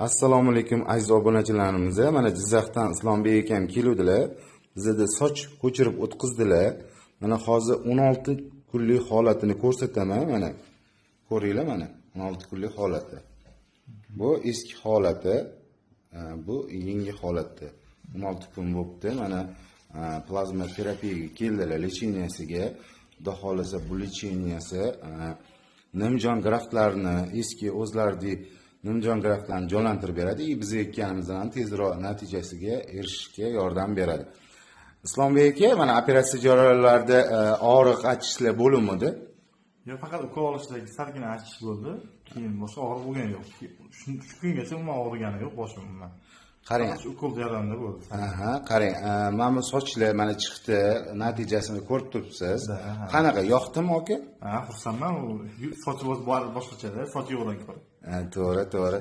Assalomu alaykum, aziz obunachilarimiz. Mana Jizzaxdan Islombek akam keluvdilar. Bizada soch ko'chirib o'tkazdilar. Mana hozir 16 kunlik holatini ko'rsataman. Mana ko'ringlar, mana 16 kunlik holati. Bu eski holati, bu yangi holati. 16 kun bo'libdi. Mana plazma terapiyaga keldilar, лечения siga. Xudo xohlasa, bu лечения si nimjon graftlarni, eski o'zlaridek nimjon graftlarni jonlantirib beradi и biz ekkanimizdan ham tezroq natijasiga erishishga yordam beradi. Islombek aka, mana operatsiya jarayonlarida og'riq, achishlar bo'linmidi? Yo'q, faqat ukol olishdagi salgina achish bo'ldi. Keyin boshqa og'riq bo'lgani yo'q. Shu kungacha umuman og'rigani yo'q boshim umuman. Qarang. Faqat shu ukol jarayonida bo'ldi. Aha, qarang, mana bu sochlar mana chiqdi, natijasini ko'rib turibsiz. Да, aha. Qanaqa, yoqdimi, aka? Ha, xursandman. U sochi boshqachada, sochi yo'qdan ko'ra. To'g'ri, to'g'ri.